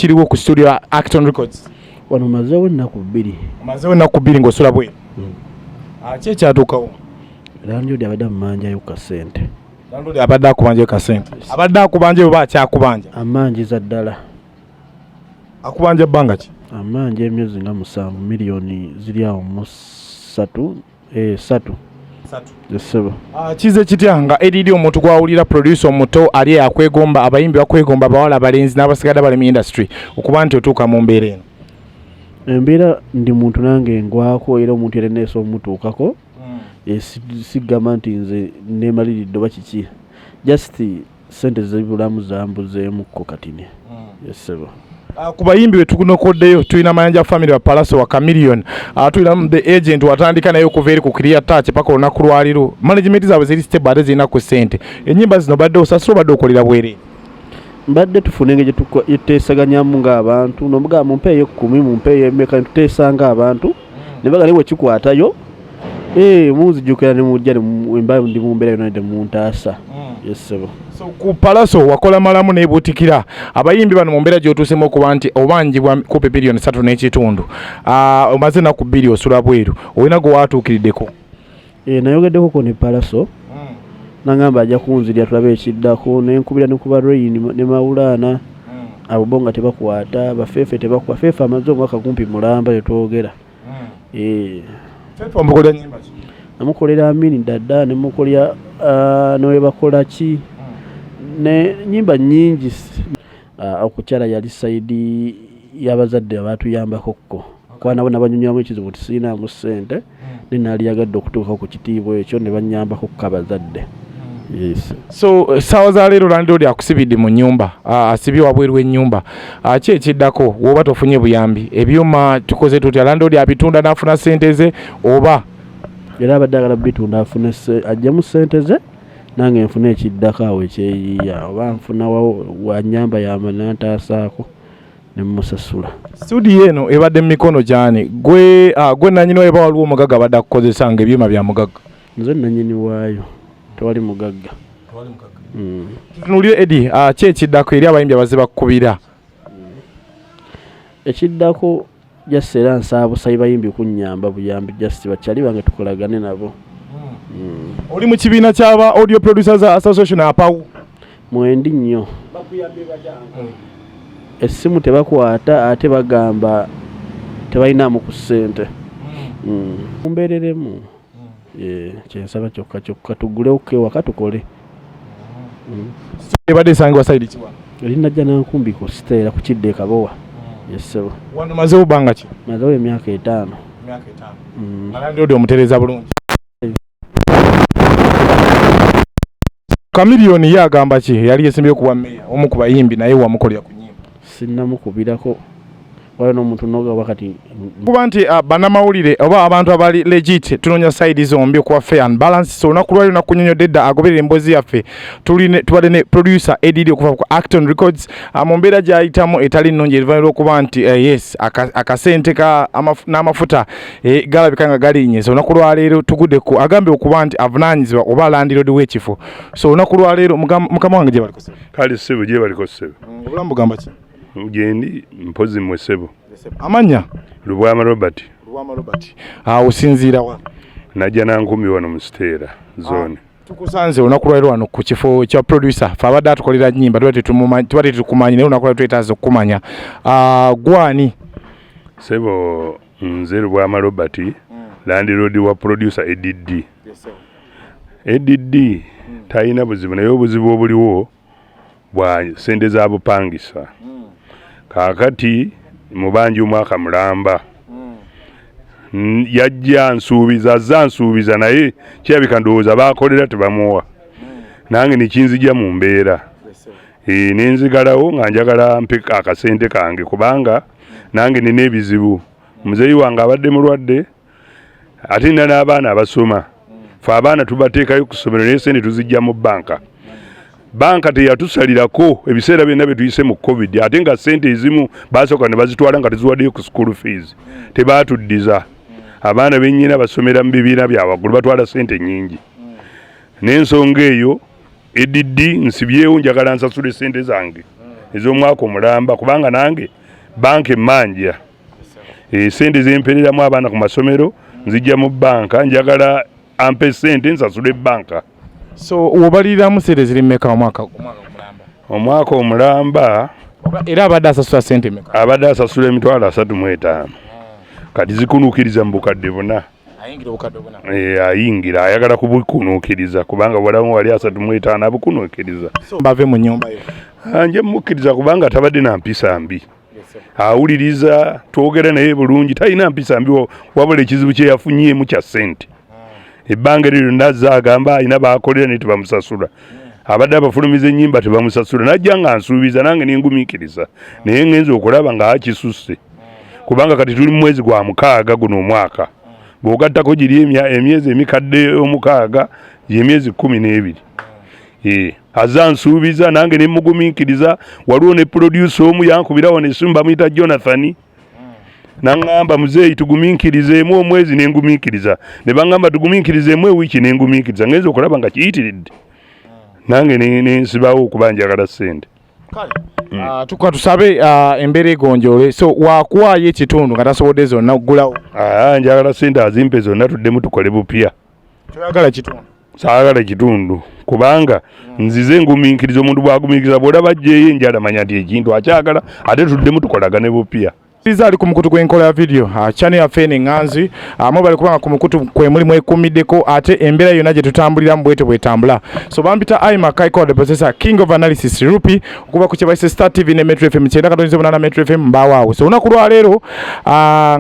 Ekiriwo ku studio Acton Records? Wano mazeewo ennaku 2. Omazeewo ennaku 2 ng'osula bweru. Ki ekyatuukawo? Landlord abadde amumanjayo ku kasente. Landlord abadde akubanjayo kasente? Abadde akubanja oba akyakubanja? Amanjiza ddala. Akubanja bbanga ki? Amanja emyezi nga 7, miliyoni ziri awo mu 3, 3. Ssebo. Kize kitya nga Eddie omuntu gwawulira, producer omuto ali akwegomba, abayimbi bakwegomba, abawala, abalenzi n'abasigadde abali mu industry, okuba nti otuuka mu mbeera eno? Embeera, ndi muntu nange ngwako, era omuntu era neesa omutuukako. Sigamba nti nze nemaliridde oba kiki, just sente zibulamu zambuzeemukko katini. Ssebo. Ku bayimbi betunokoddeyo tulina Mayanja Family, wa Palaso, wa Chameleon, tulina the agent watandika naye okuva eri ku Clear Touch paka olunaku lwaliro. Management zaabwe ziri stable ate zirina ku ssente. Ennyimba zino badde osasula, obadde okolera bwereere? Mbadde tufuna engeri gyetuteesaganyamu ng'abantu, nomugamba mumpeeyo 10, mumpeeyo emeka, netuteesa ng'abantu ne baga, naye wekikwatayo munzijukira ne mujja mba ndi mu mbeera yonna temuntaasa. Ssebo. So ku Palaso wakola malamu nebuutikira abayimbi bano mu mbeera gy'otuusemu okuba nti obanjibwa kupi biliyoni 3.5, omaze ennaku 2 osula bweru, olina gwe waatuukiriddeko? Nayogeddekoko ne Palaso, nangamba ajja kunzirya tulabe ekiddako, nenkubira ne kuba Rain ne Maulana, abo bo nga tebakwata, bafeefe tebakwata. Feefe amaze omwaka kumpi mulamba tetwogera. Feefe omukolera nnyimba ki? Namukolera Amini Dada, nemukolera newebakola ki ne nyimba nnyingi. Okukyala yali side y'abazadde abatuyambakokko, kuba nabo nabanyonyoramu ekizibu nti sirinaamu ssente, ne naaliyagadde okutuukako ku kitiibwa ekyo, ne banyambakokko abazadde. Yes. So essaawa za leero landlord akusibidde mu nnyumba, asibye wabweru w'ennyumba. Ki ekiddako woba tofunye buyambi? Ebyuma tukoze tutya? Landlord abitunda n'afuna ssente ze oba? Era abadde agala bitunda afune aggyemu ssente ze, nange nfune ekiddako awo ekyeyiiya, oba nfuna wanyamba yamba nantaasaako nemusasula. Studio eno ebadde mu mikono gyani? Gwe nanyini wayo, waliwo omugagga abadde akukozesa nga ebyuma bya mugagga? Nze nanyini waayo, tewali mugagga. Tutunuulire Eddie, ki ekiddako eri abayimbi abazze bakukubira? Ekiddako just era nsaba busayi bayimbi kunnyamba buyambi, just bakyali bange tukolagane nabo. Oli mu kibiina ky'aba Audio Producers Association, APAU? Mwendi nnyo. Essimu tebakwata, ate bagamba tebalinamu ku ssente. Mumbeereremu, kyensaba kyokka kyokka, tugulewoko ewaka tukole. Ebadde esangibwa side ki wano? Eri Najjanankumbi ku Siteera ku kidda e Kabowa. Ssebo. Wano mazeewo bbanga ki? Mazeewo emyaka 5. Emyaka 5 nga landlord omutereeza bulungi. Chameleone ye agamba ki? Yali yesimbye kuba meya, omu ku bayimbi naye wamukolera ku nnyimba. Sinnamukubirako, waliwo n'omuntu nogaba kati. Kuba nti bannamawulire oba abantu abali legit tunoonya side zombi okuba fair and balance. So olunaku lwaliro nakunyonyodde dda agoberera emboozi yaffe, tubadde ne producer Eddie okuva ku Acton Records, mu mbeera gy'ayitamu etali nnungi oluvannyuma lw'okuba nti yes, akasente ka n'amafuta galabika nga galinnye. So olunaku lwaleero tugudde ku agambye okuba nti avunaanyizibwa oba landlord w'ekifo. So olunaku lwaleero, mukama wange, gye baliko, ssebo? Kale ssebo, gye baliko ssebo. Obulamu bugamba ki? Gyendi, mpozi mmwe ssebo? Amannya? Lubwama Robert. Lubwama Robert, osinziira wa? Najjanankumbi wano mu Siteera Zone. Tukusanze olunaku lwaleero wano ku kifo kya producer fe abadde atukolera nnyimba. Tuba tetukumanyi, naye olunaku lwaleero twetaaza okukumanya. Gwani? Ssebo, nze Lubwama Robert, landlord wa producer Eddie. Eddie talina buzibu, naye obuzibu obuliwo bwa sente za bupangisa. Kaakati mubanja omwaka mulamba. Yajja nsuubiza, azza nsuubiza, naye kirabika ndowooza baakolera tebamuwa, nange nekinzija mu mbeera. Nenzigalawo nga njagala mpe akasente kange, kubanga nange nina ebizibu. Muzeeyi wange abadde mulwadde, ate nina n'abaana abasoma. Fe abaana tubateekayo ku ssomero, naye sente tuzijja mu banka. Banka teyatusalirako ebiseera byonna bye tuyise mu COVID, ate nga sente ezimu basooka ne bazitwala nga teziwaddeyo ku school fees, tebaatuddiza. Abaana bennyina basomera mu bibiina bya waggulu, batwala sente nnyingi. N'ensonga eyo, Eddie, nsibyewo, njagala nsasule sente zange. Ez'omwaka omulamba, kubanga nange banka emmanja sente zempereramu abaana ku masomero nzijja mu banka. Njagala ampe sente nsasule banka. So wobaliriramu sente ziri mmeka omwaka omulamba? Omwaka omulamba. Era abadde asasula sente mmeka? Abadde asasula 350,000, kati zikunuukiriza mu 4,000. Ayingira 4,000? Ayingira ayagala kubikunuukiriza, kubanga walamu wali 35 abukunuukiriza. So bave mu nnyumba yo? Nje mukkiriza, kubanga tabadde na mpisa mbi, awuliriza, twogera naye bulungi, talina mpisa mbi. Wabula ekizibu kye yafunyeemu kya ssente. Ebbanga eryo lyonna azze agamba alina bakolera naye tebamusasula, abadde abafulumiza ennyimba tebamusasula. Najja nga nsuubiza, nange nengumiikiriza, naye ngenza okulaba nga akisusse, kubanga kati tuli mu mwezi gwa mukaaga guno omwaka. Bw'ogattako giri emyezi emikadde omukaaga, gyemyezi 12. Azze ansuubiza, nange nemugumiikiriza. Waliwo ne producer omu yankubirawo nesimu, bamuyita Jonathan, naŋŋamba, "Muzeeyi, tugumiikirizeemu omwezi." Nengumiikiriza. Ne baŋŋamba tugumiikirizeemu ewiiki, nengumiikiriza. Ngenza okulaba nga kiyitiridde, nange nensibawo okuba njagala ssente. Tuka tusabe embeera egonjoole. So wakuwaayo ekitundu nga tasobodde zonna okugulawo? Njagala ssente azimpe zonna, tuddemu tukole bupya. Toyagala kitundu? Saagala kitundu, kubanga nzize ngumiikiriza. Omuntu bw'agumiikiriza, bw'olaba ajjeeyo enjala, manya nti ekintu akyagala, ate tuddemu tukolagane bupya. Liza ali ku mukutu gw'enkola ya video, channel yaffe eno eŋŋanzi. Mwebale kubanga ku mukutu kwe muli mwekuumiddeko, ate embeera yonna gye tutambuliramu bwetyo bwetambula. So bampita Aima Kaiko, the processor, king of analysis, rupi okuva ku kyebayise Star TV ne Metro FM 90.8. Metro FM mbawaawo. So olunaku lwaleero,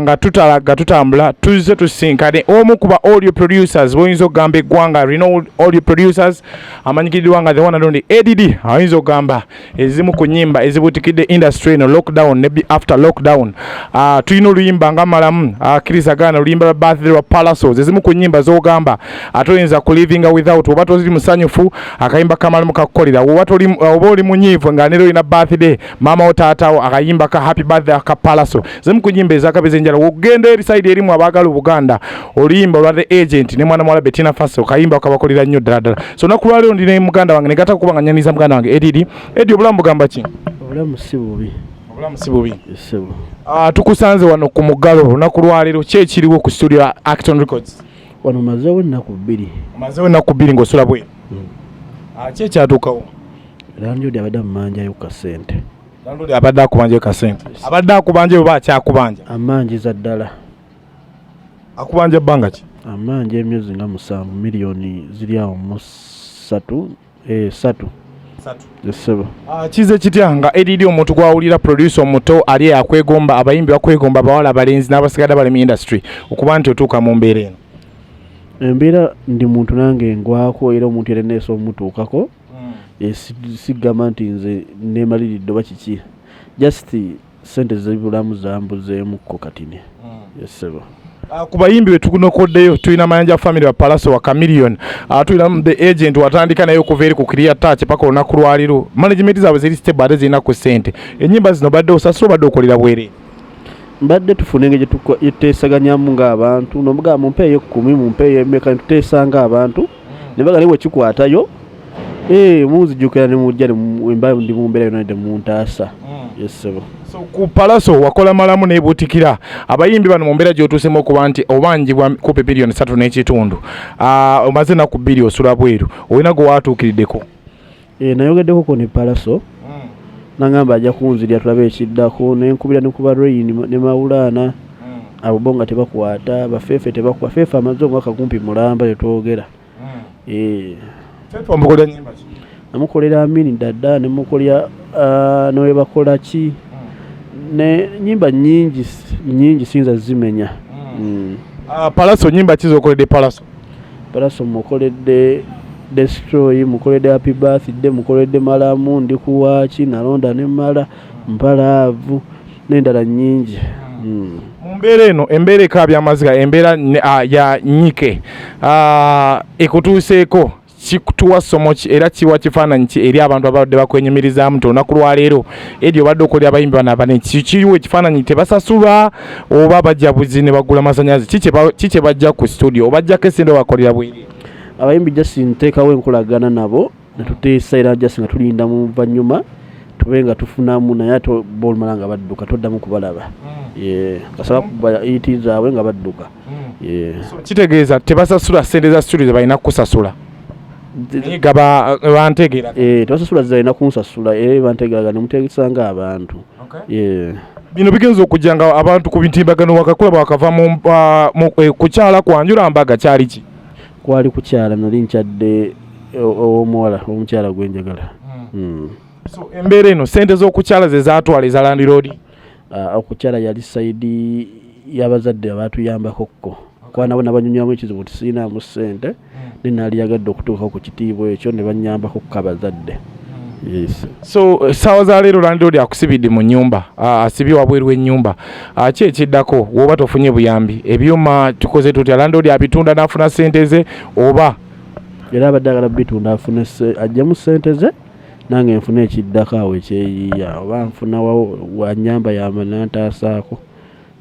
nga tutalaga tutambula, tuzze tusinkane omu ku ba audio producers boyinza okugamba eggwanga renowned audio producers, amanyikiddwa nga the one and only ADD. Ayinza okugamba ezimu ku nnyimba ezibuutikidde industry eno lockdown ne after lockdown. Tulina oluyimba nga Malamu, akkiriza gaana, oluyimba lwa birthday lwa Palasos, ezimu ku nnyimba z'ogamba ate oyinza ku livinga without. Oba toziri musanyufu, akayimba kamalamu kakukolera. Oba oba oli munyiivu nga nera olina birthday, maama wo, taatawo, akayimba ka happy birthday ka Palaso, zimu ku nnyimba ezakabi ez'enjala. Ogenda eri side erimu abaagala Obuganda, oluyimba olwa The Agent ne mwana muwala Bettina Faso, kayimba kabakolera nnyo ddala ddala. So olunaku lwaleero ndi ne muganda wange, negata kuba nga nyaniza muganda wange Edidi. Edi, obulamu bugamba ki? Obulamu si bubi. Obulamu si bubi? Ssebo. Tukusanze wano ku muggalo olunaku lwaleero. Ki ekiriwo ku studio ya Acton Records? Wano mazeewo ennaku 2. Omazeewo ennaku 2 ng'osula bweru? Ki ekyatuukawo? Landlord abadde amumanjayo ku kasente. Landlord abadde akubanja kasente? Abadde akubanja oba akyakubanja? Amanjiza ddala. Akubanja bbanga ki? Amanja emyezi nga 7, miliyoni ziri awo mu ssatu, 3, ssebo. Kize kitya nga ADD, omuntu gwawulira, producer omuto ali akwegomba, abayimbi bakwegomba, abawala, abalenzi n'abasigadde bali mu industry, okuba nti otuuka mu mbeera eno? Embeera, ndi muntu nange ngwako, era omuntu era neesa omutuukako. Sigamba nti nze nemaliridde oba kiki, just sente zibulamu zambuzeemukko katini, ssebo. Ku bayimbi be tunokoddeyo tulina Mayanja Family wa Palaso wa Chameleon, tulina The Agent, watandika naye okuva eri ku Clear Touch paka olunaku lwaleero. Management zaabwe ziri stable ate zirina ku ssente. Ennyimba zino badde osasula, obadde okolera bwereere? Mbadde tufuna engeri gyetuteesaganyamu ng'abantu, nomugamba mumpeeyo 10, mumpeeyo emeka, netuteesa ng'abantu ne baga, naye bwekikwatayo munzijukira ne mujja mba ndi mu mbeera yonna temuntaasa, ssebo. So ku Palaso wakola Malamu nebuutikira abayimbi bano, mu mbeera gy'otuusemu okuba nti obanjibwa kupe biliyoni 3.5, omaze ennaku 2 osula bweru, olina gwe waatuukiriddeko? Nayogeddeko ko ne Palaso, nangamba ajja kunzirya tulabe ekiddako. Nenkubira ne kuba Rain ne Maulana, abo bo nga tebakwata, bafeefe tebakwata. Feefe amaze omwaka kumpi mulamba tetwogera. Fefe omukolera nnyimba ki? Namukolera Amini Dada, nemukolera newebakola ki, ne nyimba nyingi nyingi, siyinza zimenya. Palaso nyimba ki z'okoledde Palaso? Palaso mukoledde Destroy, mukoledde Happy Birthday, mukoledde Malamu, ndi kuwaaki, nalonda nemala mpalaavu n'endala nyingi. Mu mbeera eno, embeera ekaabya amaziga, embeera ya nyike, ekutuuseeko, kikutuwa ssomo ki era kiwa kifaananyi ki eri abantu abadde bakwenyumirizaamu nti olunaku lwaleero eri obadde okolera abayimbi bano abanene? Kiriwo ekifaananyi tebasasulwa oba bajja buzi ne bagula masannyalaze? Ki kye bajja ku studio? Obajjako esente, obakolera bwereere? Abayimbi just nteekawo enkolagana nabo netuteesa, era just nga tulinda mu luvannyuma. Tube nga tufunamu, naye ate bo olumala nga badduka, toddamu kubalaba. Yeah, kasaba kuba iti zaabwe nga badduka. Yeah. So, kitegeeza tebasasula sente za studio zebalina kukusasula, naye gaba bantegeera? Eh, tebasasula zalina kunsasula, era bantegeeraga nemutegesanga abantu. Yeah. Bino bigenza okujja nga abantu ku mitimbagano wakakulaba wakava mu kukyala kwanjula mbaga, kyali ki? Kwali kukyala, nali nkyadde ow'omuwala, omukyala gwenjagala. So embeera eno, sente z'okukyala ze zatwala eza landlord? Ah, okukyala yali side y'abazadde abatuyambako kko, kuba nabo nabanyonyamu ekizibu nti sirinaamu ssente, ne naaliyagadde okutuuka ku kitiibwa ekyo, ne banyambako kko abazadde, yes. So essaawa za leero landlord akusibidde mu nnyumba, asibye wabweru w'ennyumba. Ki ekiddako woba tofunye buyambi? Ebyuma tukoze tutya? Landlord abitunda n'afuna sente ze oba? Era abadde agala bitunda afune aggyemu ssente ze, nange nfune ekiddako awo ekyeyiiya, oba nfuna wanyamba yamba nantaasaako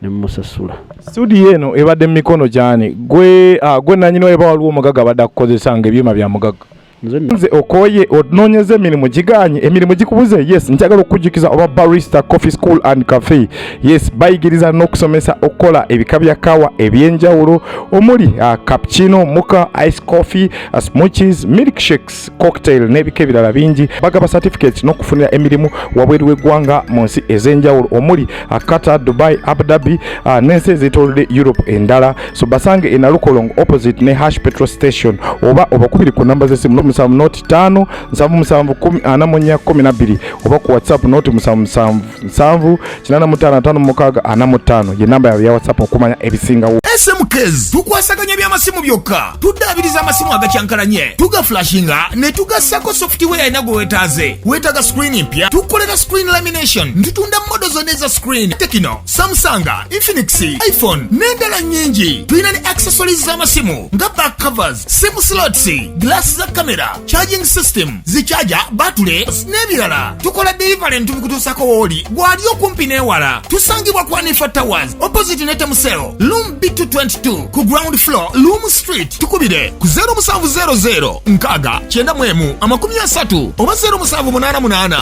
ne mumusasula. Studio eno ebadde mu mikono gyani? Gwe nanyini eba waliwo omugagga abadde akukozesa nga ebyuma bya mugagga? Nze nno. Nze okoye onoonyeza emirimu giganye, emirimu gikubuze. Yes, njagala okukujjukiza oba Barista Coffee School and Cafe. Yes, bayigiriza n'okusomesa okukola ebika bya kawa ebyenjawulo omuli cappuccino, mocha, ice coffee, smoothies, milkshakes, cocktail n'ebika ebirala bingi. Bagaba certificates n'okufunira emirimu wabweru w'eggwanga mu nsi ez'enjawulo omuli Qatar, Dubai, Abu Dhabi n'ensi ezeetoolodde Europe endala. So basange e Nalukolongo opposite ne Hash petrol station, oba obakubiri ku namba z'essimu 0 70 77 10 44 12, oba ku WhatsApp 077 7 85 56 45 ye namba yaabwe ya WhatsApp okumanya ebisingawo. SMKs tukwasaganya by'amasimu byokka, tuddaabiriza amasimu agakyankalanye, tugaflashinga ne tugassako software alina gwe weetaaze. Weetaaga screen mpya, tukolera screen lamination, tutunda model zonna eza screen, Tecno, Samsung, Infinix, iPhone n'endala nnyingi. Tulina ne accessories z'amasimu nga back covers, sim slots, glass za kamera, charging system, zichaja batule n'ebirala. Tukola delivery ntubikutuusako wooli gwali okumpi n'ewala. Tusangibwa ku Anifa Towers opposite ne Temuseo, room B222 ku ground floor, Loom Street. Tukubire ku 0700 6 91 30 oba 0788.